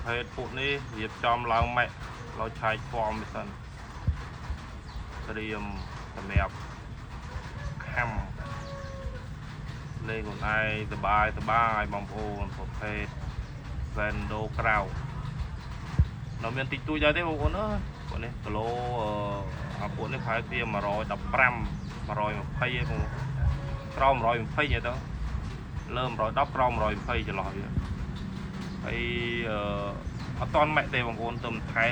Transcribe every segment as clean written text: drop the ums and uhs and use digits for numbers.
ភេទពួកនេះរៀបចំឡើងម៉ែឡើយឆែក form វាសិនត្រៀមសម្រាប់ខាំលេងខ្លួនឯងសបាយសបាយបងប្អូនប្រភេទ Sando ក្រៅនៅមានតិចតួចដែរទេបងប្អូនអើយពួកនេះគីឡូអាពួកនេះប្រហែលជា115 120ឯងបងក្រោម120ទេទៅលើ110ក្រោម120ចន្លោះវាហើយអឺអត់តន់ម៉ែទេបងប្អូនទៅថែ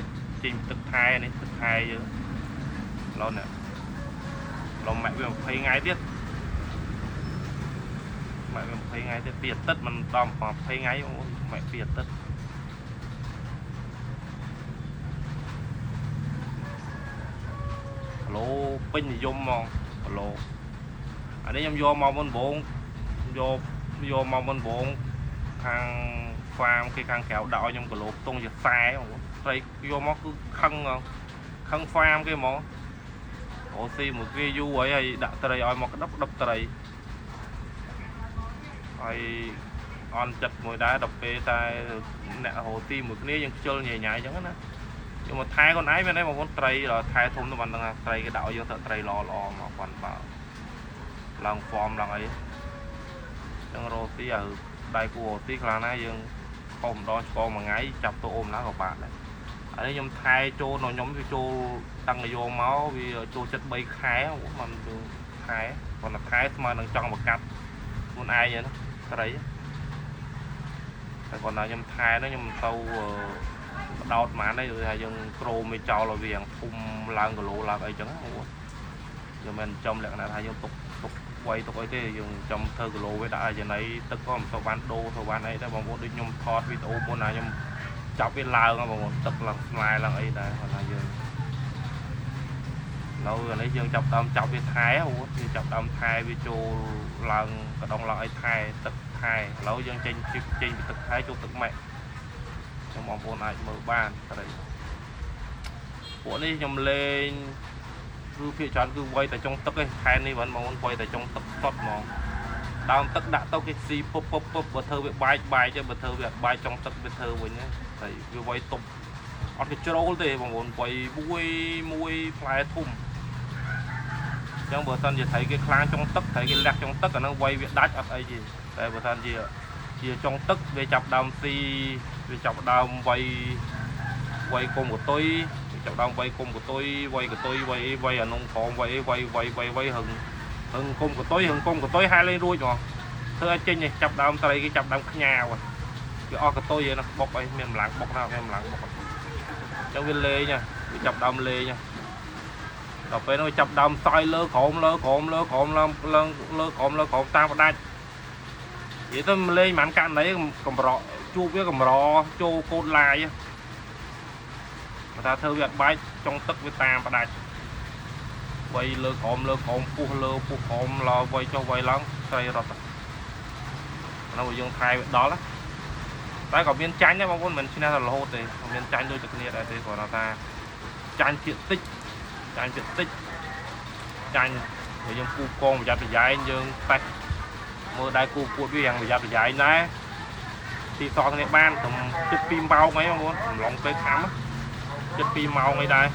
ចេញទឹកថែនេះទឹកថែយើងឡូវនេះឡូវម៉ែវា20ថ្ងៃទៀតម៉ែវា20ថ្ងៃទៀតពីអាទិត្យមិនដល់20ថ្ងៃបងប្អូនម៉ែពីអាទិត្យ គីឡូពេញនិយមហ្មងគីឡូអានេះខ្ញុំយកមកមុនបងយកយកមកមុនបងខាង farm គេខាងក្រៅដាក់ឲ្យខ្ញុំគីឡូខ្ទង់ជាខ្សែបងប្អូនត្រីយកមកគឺខឹងហ្មងខឹង farm គេហ្មងអូស៊ីមួយគេយូរហើយហើយដាក់ត្រីឲ្យមកក្តឹបក្តឹបត្រីហើយអន់ចិត្តមួយដែរដល់ពេលតែអ្នករកស៊ីមួយគ្នាយើងខ្ជិលញ៉ៃញ៉ៃអញ្ចឹងណា យកមកថែខ្លួនឯងមែនទេបងប្អូនត្រីដល់ថែធំទៅបានដឹងថាត្រីគេដាក់ឲ្យយើងទៅត្រីល្អល្អមកគាត់បើឡើង form ឡើងអីចឹងរកស៊ីឲ្យដៃគូរកស៊ីខ្លាំងណាស់យើងខុសម្ដងឆ្កងមួយថ្ងៃចាប់ទៅអូមណាក៏បាក់ដែរអានេះខ្ញុំថែចូលនៅខ្ញុំវាចូលតាំងនយោមកវាចូលចិត្ត3ខែមិនទៅខែគាត់តែខែស្មើនឹងចង់បង្កាត់ខ្លួនឯងហ្នឹងត្រីតែគាត់ថាខ្ញុំថែហ្នឹងខ្ញុំមិនទៅបដោតហ្មងទេគឺថាយើងក្រោមវាចោលឲ្យវាយ៉ាងធំឡើងគីឡូឡើងអីចឹងណាបងប្អូនយើងមិនចំលក្ខណៈថាយើងទុកទុកវៃទុកអីទេយើងចំធ្វើគីឡូវាដាក់ឲ្យចំណីទឹកក៏មិនសូវបានដូរសូវបានអីដែរបងប្អូនដូចខ្ញុំថតវីដេអូមុនណាខ្ញុំចាប់វាឡើងបងប្អូនទឹកឡើងស្លែឡើងអីដែរគាត់ថាយើងនៅអានេះយើងចាប់ដើមចាប់វាថែបងប្អូនយើងចាប់ដើមថែវាចូលឡើងកដងឡើងអីថែទឹកថែឥឡូវយើងចេញចេញពីទឹកថែចូលទឹកម៉ែខ្ញុំបងប្អូនអាចមើលបានត្រីពួកនេះខ្ញុំលេងគឺភាគច្រើនគឺវៃតែចុងទឹកឯងខែនេះបងប្អូនវៃតែចុងទឹកសុតហ្មងដើមទឹកដាក់ទៅគេស៊ីពុបពុបពុបបើធ្វើវាបែកបែកទៅបើធ្វើវាអត់បែកចុងទឹកវាធ្វើវិញតែវាវៃទប់អត់គេជ្រុលទេបងប្អូនវៃមួយមួយផ្លែធំអញ្ចឹងបើសិនជាត្រីគេខ្លាំងចុងទឹកត្រីគេលះចុងទឹកអាហ្នឹងវៃវាដាច់អត់អីទេតែបើសិនជាជាចុងទឹកវាចាប់ដើមស៊ីវាចាប់ដើមវៃវៃគុំកតុយវាចាប់ដើមវៃគុំកតុយវៃកតុយវៃអីវៃអានងក្រមវៃអីវៃវៃវៃវៃហឹងហឹងគុំកតុយហឹងគុំកតុយហែលេងរួចហ្មងធ្វើឲ្យចេញនេះចាប់ដើមត្រីគេចាប់ដើមខ្ញាវវាអស់កតុយឯណាបុកអីមានកម្លាំងបុកណាមានកម្លាំងបុកអញ្ចឹងវាលេងវាចាប់ដើមលេងដល់ពេលនោះវាចាប់ដើមសយលើក្រោមលើក្រោមលើក្រោមឡើងឡើងលើក្រោមលើក្រោមតាមផ្ដាច់និយាយទៅលេងមិនករណីកម្រជួបវាកម្រចូលកូតឡាយបើថាធ្វើវាអត់បែកចុងទឹកវាតាមផ្ដាច់វៃលើក្រោមលើក្រោមពុះលើពុះក្រោមឡើវៃចុះវៃឡើងត្រីរត់អានោះយើងថែវាដល់តែក៏មានចាញ់ដែរបងប្អូនមិនឈ្នះតែរហូតទេមានចាញ់ដូចតែគ្នាដែរទេគ្រាន់តែថាចាញ់ភាគតិចចាញ់ភាគតិចចាញ់ព្រោះយើងគូកងប្រយ័ត្នប្រយែងយើងតេស្តមើលដែរគូពួតវាយ៉ាងប្រយ័ត្នប្រយែងដែរទីសងគ្នាបានត្រឹមជិត2ម៉ោងអីបងប្អូនកំឡុងពេលខាំជិត2ម៉ោងអីដែរ